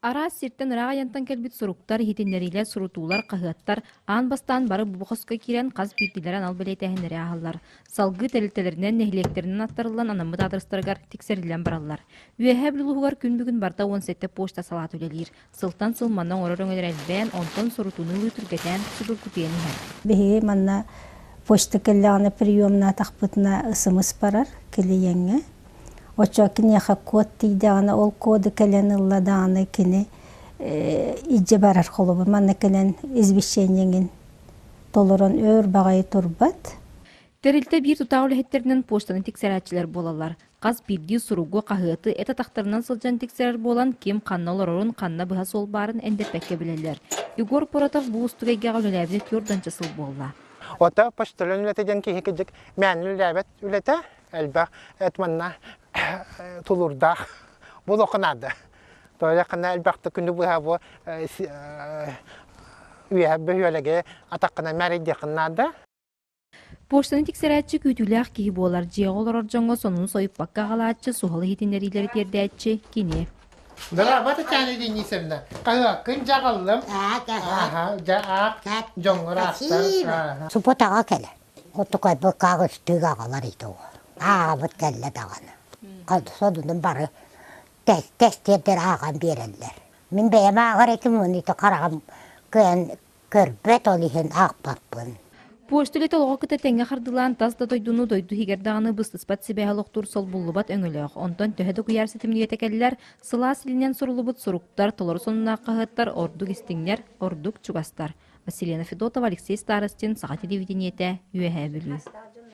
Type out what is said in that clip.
Араас сиртэн ыраах айантан кэлбит суруктар, иһитиннэриилэр, сурутуулар, хаһыаттар аан бастаан бары бу хоско киирэн хас биирдиилэрэ анал бэлиэтээһиннэри ааһаллар. Салгыы тэрилтэлэринэн, нэһилиэктэринэн аттарыллан анаммыт аадырыстарыгар тиксэриллэн бараллар. Үөһээ Бүлүү улууһугар күн бүгүн барыта 17 почта салаата үлэлиир. Сылтан сыл манна оҥорор өҥөлөр элбээн, онтон сурутууну ылыы түргэтээн, судургутуйан иһэр. Биһиги манна почта кэллэҕинэ приемнаатахпытына ысымыс барар килийиэҥҥэ. Оччо киниэхэ код тиийдэҕинэ, ол коду кэлэн ылла даҕаны кини илдьэ барар холобур манна кэлэн извещениеҥин толорон өөр баҕайы турбат. Тэрилтэ биир тутаах үлэһиттэринэн почтаны тиксэрээччилэр буолаллар. Хас биирдии суругу, хаһыаты эт атахтарынан сылдьан тиксэрэр буолан, ким ханна олорорун, ханна быһа суол баарын эндэппэккэ билэллэр. Егор Поротов бу уустук эйгэҕэ үлэлээбитэ түөрт уонча сыл буолла. Ото почтальон үлэтэ диэн киһи кыдьык мээнэ үлэлээбэт үлэтэ элбэх эт манна тулуурдаах буолуохха наада. Тоойоххуна элбэхтик күнү быһа бу үөһэ бөһүөлэги атаххына мээрийдиэххин наада. Почтаны тиксэрээччи күүтүүлээх киһи буолар, дьиэҕэ олорор дьоҥҥо сонуну сойуппакка аҕалааччы, суһал иһитиннэриилэри тиэрдээччи кини. Здорово, Татьяна Денисовна. Хаһыаккын дьаҕаллым. Аха, дьэ аах дьоҥҥор аахтар. Субботаҕа кэлэ. Отукайбыт каагыстыыга аҕалар ити Ааҕабыт кэллэ даҕаны. Содунун бары тэстиэрдэр ааҕан биэрэллэр. Мин бэйэм ааҕар этим уонна ити хараҕым кыайан көрбөт, ол иһин аахпаппын. Почта үлэтэ олоҕу кытта тэҥҥэ хардыылаан тас да дойдуну дойду иһигэр даҕаны быстыспат сибээһи олохтуур солбуллубат өҥөлөөх. Онтон төһө да куйаар ситимниэтэ кэллэр, сылаас илинэн суруллубут суруктар, толору сонуннаах хаһыаттар ордук истиҥнэр, ордук чугастар. Василена Федотова, Алексей Старостин, Саха телевидениетэ, Үөһээ Бүлүү.